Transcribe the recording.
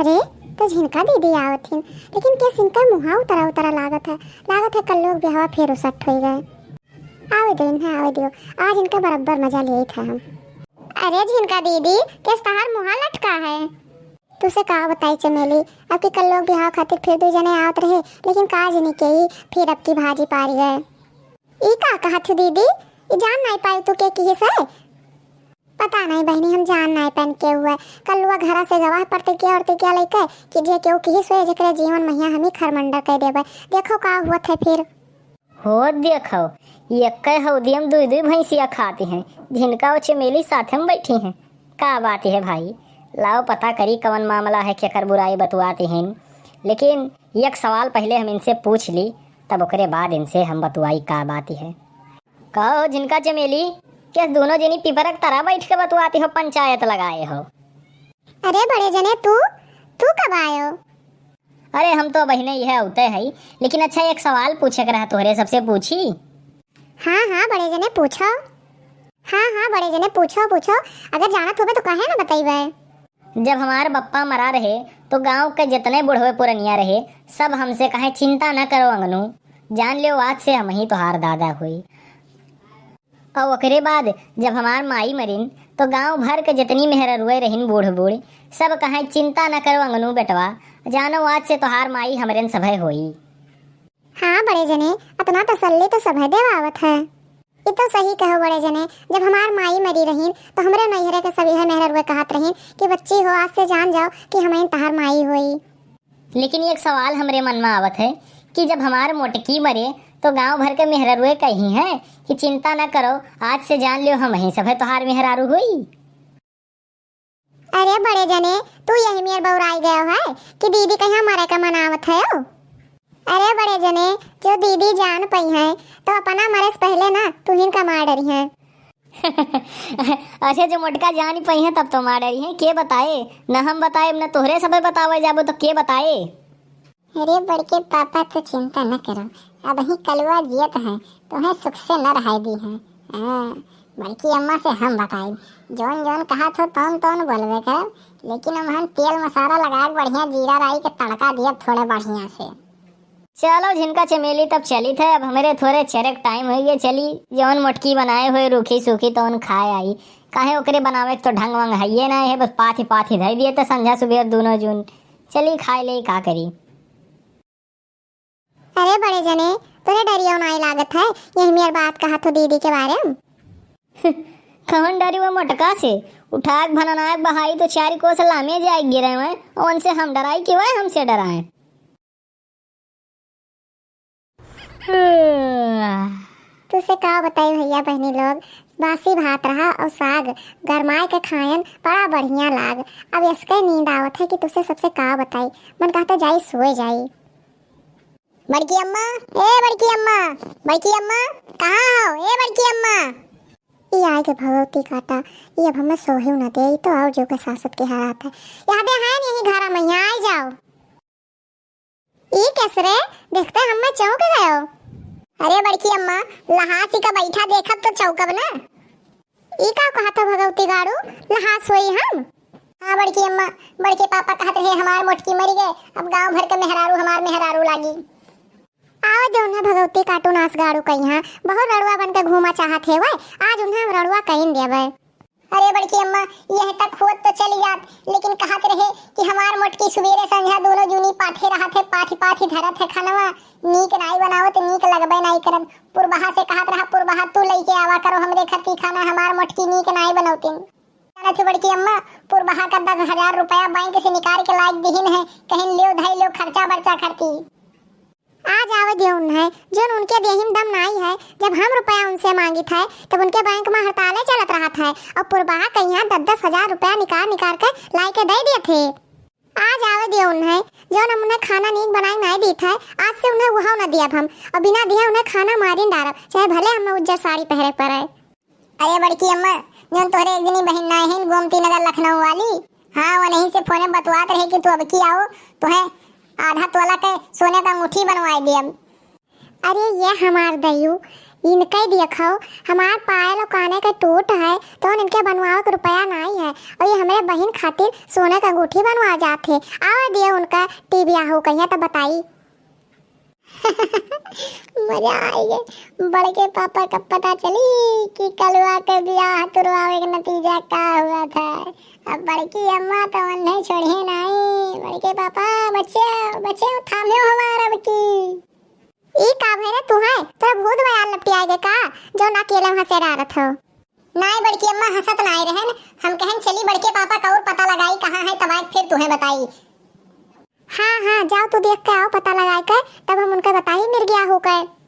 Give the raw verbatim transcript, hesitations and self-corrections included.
अरे, तो झिनका दीदी आवत हिन, लेकिन केस इनका मुहा उतरा उतरा लागत है। लागत है कल्लो क बियाहवा फेर उसट होइ गए। आवे दे इन्हें, आवे दियो, आज इनका बराबर मजा लेत है हम। अरे झिनका दीदी, केस तहार मुहा लटका है। तुसे का बताई चमेली, अब की कल्लो क बियाह खातिर फिर दुइ जने आवत रहे, लेकिन का जनी केई फिर अब की भाजी पारी गए। ई का कहत हो दीदी, ई जान नाई पाई तू के किहिस है? पता नहीं बहिनी, हम जान नाई पाइन के हुए। कल्लुआ घरा से गवा है, प्रतिज्ञा और प्रतिज्ञा लेके कि जे केहू किहिस हुए, जेकरे जीवन महिया हम ही खरमंडर कर देबे। देखो का हुआ थे फिर। हो देखो, एक्के हौदी हम दुई दुई भैंसिया खाती हैं, झिनका और चमेली साथ में बैठी हैं। का बात है भाई, लाओ पता करी कवन मामला है, केकर बुराई बतुआती हैं। लेकिन एक सवाल पहले हम इनसे पूछ ली, तब ओकरे बाद इनसे हम बतुआई का बात है। कहो झिनका चमेली, केस दोनों जनी पिपरक तरा बैठ के बतुआती हो, पंचायत लगाए हो? अरे बड़े जने, तू, तू कब आयो? अरे हम तो बहिने यह होते है, लेकिन अच्छा एक सवाल पूछे के रहा तोहरे, सबसे पूछी? हाँ, हाँ, बड़े जने पूछो। हाँ, हाँ, बड़े जने पूछो, पूछो। अगर जानत होबे तो काहे ना बतइबे? जब हमार बप्पा मरा रहे, तो गांव के जितने बुढ़वे पुरनिया रहे, सब हमसे कहे, "चिंता न करो अंगनू, जान लियो आज से हम ही तोहार दादा होई।" और ओकरे बाद जब हमार माई मरिन, तो गांव भर के जितनी मेहररुए रहिन बूढ़ बूढ़, सब कहे, "चिंता न करो अंगनू बेटवा, जानो आज से तोहार माई हमरेन सभे होई।" हाँ बड़े जने, अतना तसल्ली तो सभे देवावत है। ई तो सही कहो बड़े जने, जब हमार माई मरी रहीन, तो हमरे नैहरे के सब यह मेहररुए कहत रहीन कि बच्ची हो, आज से जान जाओ कि हमइन तहार माई होई। लेकिन एक सवाल हमरे मन में आवत है कि जब हमार मोटकी मरे, तो गांव भर के मेहररुए कही हैं कि चिंता न करो, आज से जान लियो हम ही सभे तोहार मेहरारू होई। अरे बड़े जने, तू यही मेर बौराई गयो है कि दीदी कहाँ मरे का मनावत है? अरे बड़े जने, जो दीदी जान पई है, तो अपना मरे से पहले ना तुहिन का मार डरी है। अच्छा, जो मोटका जान पई है, तब तो मार डरी है। के बताए? न हम बताए, न तोहरे सबे बतावे जाबो, तो के बताए? अरे बड़के पापा, तो चिंता न करो, अब ही कलुआ जियत है, तुम्हें सुख से न रहाई दी है। हाँ, बड़की अम्मा से हम बताई, जौन जौन कहा थो तौन तौन बोलबे करब, लेकिन हम, हम तेल मसाला लगा के बढ़िया जीरा राई के तड़का दियब थोड़े बढ़िया से। चलो झिनका चमेली, तब चली थे, अब हमरे थोड़े चरक टाइम हो गए, चली जौन मोटकी बनाए हुए रूखी सूखी तौन खाए आई, काहे ओकरे बनावे के तो ढंग वंग हइये ना है, बस पाथी पाथी धई दिए तो संझा सुबह दोनों जून चली खाए ले, का करी। अरे बड़े जने, तोरे डरियो नाई लागत है, यही मेर बात कहा थो दीदी के बारे में। कौन डरी वो मोटका से? उठा के भनना के बहाई तो चारी कोस लामे जाए गिरे हुए, उनसे हम डराई कि वह हमसे डराए? तुसे का बताई भैया बहनी लोग, बासी भात रहा और साग गरमाए के खायन, बड़ा बढ़िया लाग। अब इसके नींद आवत है कि तुसे सबसे का बताई, मन कहता जाई सोए जाई। बड़की अम्मा, ए बड़की अम्मा, बड़की अम्मा, कहाँ हो ए बड़की अम्मा? ई आए के भगवती काटा, ई अब हमें सोहे न दे, ई तो और जो के सासत के हालात है। यादे हैं यही घरा में, यहाँ आ जाओ। ई कैसे रे? देखते हम में चौंक गयो। अरे बड़की अम्मा, लहासी का बैठा देखब तो चौंकब ना। ई का कहत हो भगवती गाड़ू, लहास होई हम? हाँ बड़की अम्मा, बड़के पापा कहत रहे हमार मोटकी मरी गए, अब गांव भर के मेहरारू हमार मेहरारू लागी। आवे दे उन्हें भगवती काटू नास गाड़ू कइहाँ, बहुत रड़ुआ बन के घूमा चाहत है वह, आज उन्हें हम रड़ुआ कइन देवे। अरे बड़की अम्मा, यह तक होत तो चली जात, लेकिन कहत रहे कि हमार मोटकी सुबेरे संझा दोनों जूनी पाथे रहत है, पाथी पाथी धरत है खानवा, नीक नाई बनावत, नीक लगबे नाई करत। पुरबहा से कहत रहा, "पुरबहा तू लइके आवा करो हमरे खती खाना, हमार मोटकी नीक नाई बनौतिन।" जानत हो बड़की अम्मा, पुरबहा का दस हजार रुपया बैंक से निकाल के लाइक दिहिन है, कहिन लियो धई लियो खर्चा बर्चा खर्ची। आज आवे दियो उन्हें, जोन उनके देही में दम नाई है। जब हम रुपया उनसे मांगित है, तब उनके बैंक में हड़ताले चलत रहत है और पुरबहा कइहाँ दस दस हजार रुपया निकाल निकाल के लाई के दे दिए थे। आज आवे दियो उन्हें, जोन हम उन्हें खाना नीक बनाई नाई दीत है, आज से उन्हें वह न दियब हम, और बिना दिए उन्हें खाना मारिन डारब, चाहे भले हमें उज्जर साड़ी पहरे पड़े। अरे बड़की अम्मा, जौन तोहरे एक जनी बहिन नाई है गोमती नगर लखनऊ वाली, हाँ, वो नहीं से फोने बतवात रहे कि तू अब की आओ, तोहे आधा तोला के सोने का अंगूठी बनवाए दियब। अरे ये हमार दयू, इनके देखो, हमार पायल और काने के टूट है, तो इनके बनवावे के रुपया नाई है, और ये हमरे बहिन खातिर सोने के अंगूठी बनवा जात है। आवे दिए उनका टीवी आहू कहिया तो बताई। मजा आई गए। बड़के पापा का पता चली कि कलुआ के बियाह तुरवावे के नतीजा का हुआ था। अब बड़की अम्मा तो उन्हें छोड़े नाई। बड़के पापा, बच्चे, बच्चे, थाम्यो हमार अब की। ई का भई रे तुहैं? तोरा भूत बयाल लपटियाए गे का, जौन अकेले हंसे डारत हो? नाई बड़की अम्मा, हंसत नाई रहन, हम कहन चली बड़के पापा का और पता लगाई कहाँ है, तब आए फिर तुहैं बताई। हाँ, हाँ, जाओ तू देख के आओ, पता लगाए के, तब हम उनके बताई मिर्गिया हो के।